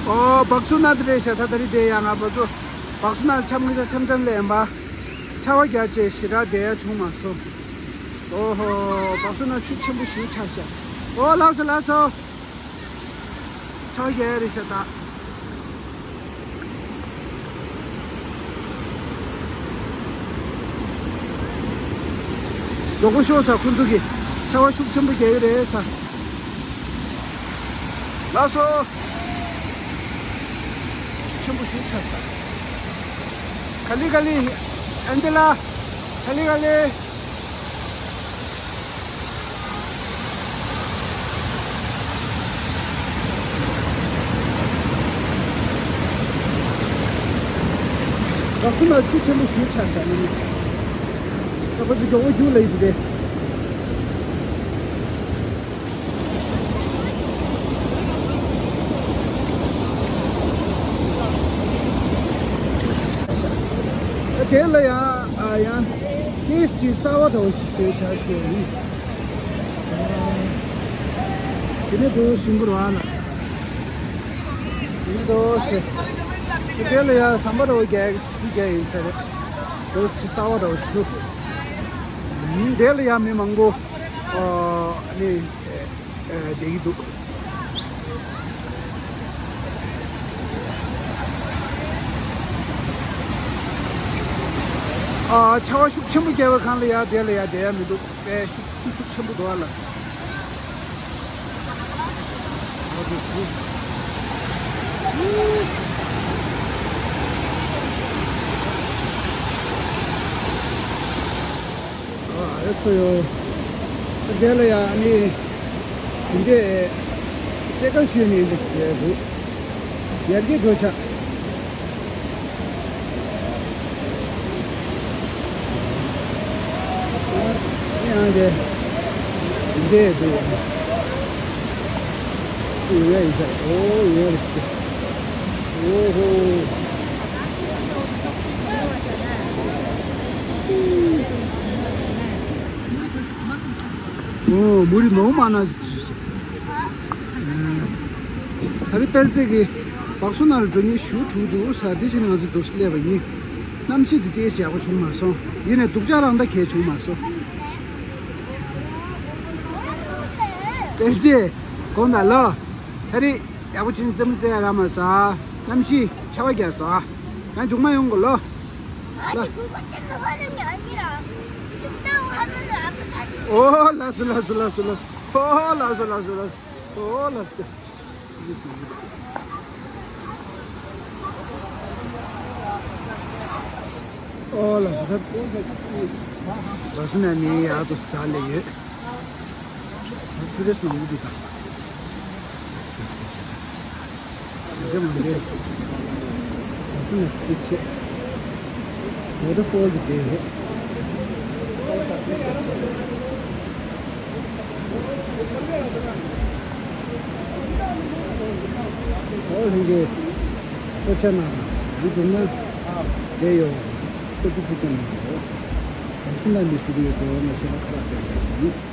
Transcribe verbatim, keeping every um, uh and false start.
ཨོ་བག་སུ་ན་དེ་རེད་ཤག་ད་ད་རེད་དེ་ཡང་ང་བག་སུ་བག་སུ་ན་འཆམ་ངེ་ཤག་འཆམ་འཆམ་ལས་ཡིན་པ། ཆར་པ་རྒྱག་བྱས་ཞེ་དྲག་བསྡད་ཡ་བྱུང་མ་སོང་། ཨོ་ཧོ། བག་སུ་ན་ཆུ་ཆེན་པོ་ཞེ་དྲག་ཤག་ཨོ་ལགས་སོ་ལགས་སོ། ཆར་པ་རྒྱག་ཡ་རེད་ཤག་ད། མགྱོགས་པོ་ཤོག་ཟེར། ཁོང་ཚོ་གིས་ཆར་པ་ཤུགས་ཆེན་པོ་རྒྱག་གི་རེད་ཟེར། ལགས་སོ། ཤུགས་ཆེན་པོ་ཞེ་དྲག་ཤག་ག་ལེ་ག་ལེ། ཨན་ཏི་ལ། ག་ལེ་ག་ལེ། བག་སུ་ན་ཆུ་ཆེན་པོ་ཞེ་དྲག་ཤག་ནི། ད་ཁོ་ཚོ་མགྱོགས་པོ་རྒྱུགས་ལ་ཡིན་པ་རེད། དེ་ལ་ཡང་ཨ་ཡང་ཀེ་སི་ཅིག་གསར་པ་འདྲ་བོ་ཞིག་བཟོས་བཞག་ཤོག་ཡིན། དེ་ནས་དུ་ཞིམ་པོ་ར་ལ། དེ་ནས་དུ་ཞེ། དེ་ལ་ཡང་ཟམ་པ་འདྲ་བོ་རྒྱག་གི་ཅིག་རྩིས་རྒྱག་ཡིན་ས་རེད། དུ་ཞིག་གསར་པ་འདྲ་བོ་ཞིག་འདུག་དེ་ལ་ཡང་མི་མང་པོ་ཨ་ནི་བསྡད་ཀྱི་འདུག་ཨ། ཆར་པ་ཤུགས་ཆེན་པོ་བརྒྱབ་པའི་སྒང་ལ་ཡར་དེ་ལ་ཡར་བསྡད་ཡ་མི་འདུག་དཔེ་ཤུགས་ཤུགས་ཤུགས་ཆེན་པོ་འདུག་ཨ་ལ། ཨ་དེ་ཚོ། ཨ་ཨེ་སོ་ཡོ། དེ་ལ་ཡ་ཨ་ནི། དེ་འདྲས་སེ་ཀ་ཤོད་ནས་འདི་བྱས་འདུག་ཡར་རྒྱས་འགྲོ་ཤག་ཡང་དེ། དེ་འདྲས་འདུག་ཡོད་ཡ་ཡིན་ཤག་ཨོ་ཡོད་རེད། ཨོ་ཧོ། ཨོ་མུ་རི་མོ་མ་ན། ད་རེས་དཔལ་བརྩེགས་ཀྱི་བག་སུ་ན་ལ་འགྲོ་མཁན་ཞེ་པོ་འདུག་ས་དེ་བཞིན་ང་ཚོ་འདུག་སེ་སླེབས་པ་ཡིན། གནམ་གཤིས་དེ་ཏོག་ཙམ་ཡག་པོ་བྱུང་མ་སོང་། ཡིན་ནའི་སྡུག་ཅག་རང་ད་གས་བྱུང་མ་སོང་། དཔལ་བརྩེགས་དགོངས་དག་ལོ། ད་རེས་ཡག་པོ་བྱས་ནས་རྩེད་མོ་རྩེ་ཡ་རག་མ་སོང་། གནམ་གཤིས་ཆར་པ་རྒྱག་སོང་། ཡང་མཇུག་མ་ཡོང་གོ་ལོ། ལ། ཨོ་ལགས་སོ་ལགས་སོ་ལགས་སོ་ལགས་སོ། ཨོ་ལགས་སོ་ལགས་སོ་ལགས་སོ། ཨོ་ལགས་སོ་ལགས་སོ་ལགས་སོ། ཨོ་ལགས་སོ། ད་ལགས་སོ་ན་ནི་ཡག་ཏུ་ཙག་ལེ་ཡོད། ད་ཊུ་རི་སི་ནང་འདུག་ད། འདྲ་མི་འདྲ། ད་སུ་ནས་ཅིག་བྱས། ཝ་ཊར་ཕོལ་གྱི་དེ་རེད། ཨོ་ལྷན་རྒྱས། ལྟོ་ཆས་ནང་འདི་བྱུང་ན། རྒྱལ་ཡོང་། ཁོ་ཚོ་ཕུགས་ཀྱང་མི་འདུག་ད་སུ་ན་འདི་ཞུ་གི་ཡོད་དོ་ངས་ཤེས་ན་ཁ་རག་སྟེར་ཡོད་ཡིན།